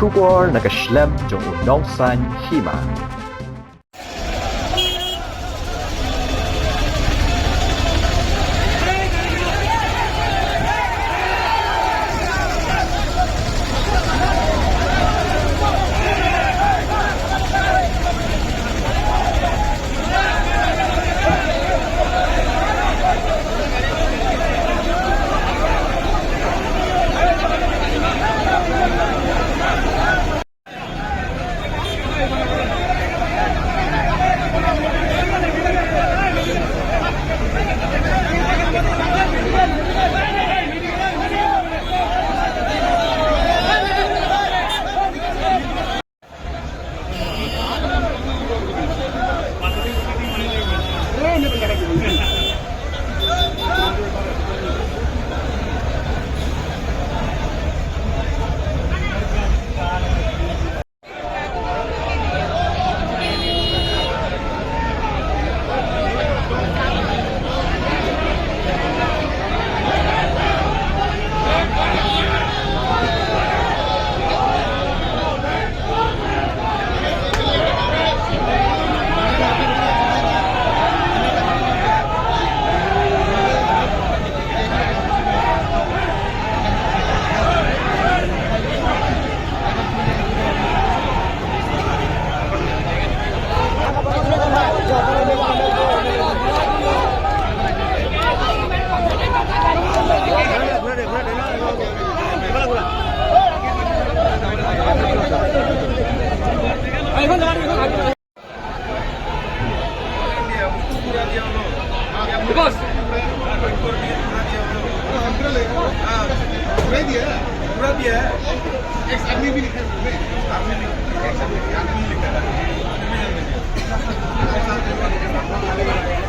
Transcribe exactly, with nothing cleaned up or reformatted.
Khubor na ka shlem jong u nongsan hima. पूरा दिया हम लोग। पूरा दिया हम लोग। पूरा दिया हम लोग। हाँ। पूरा दिया है। पूरा दिया है। एक्स आर्मी भी लिखा है उसमें। आर्मी भी, एक्स आर्मी, आर्मी भी लिखा है। आर्मी भी लिखा है।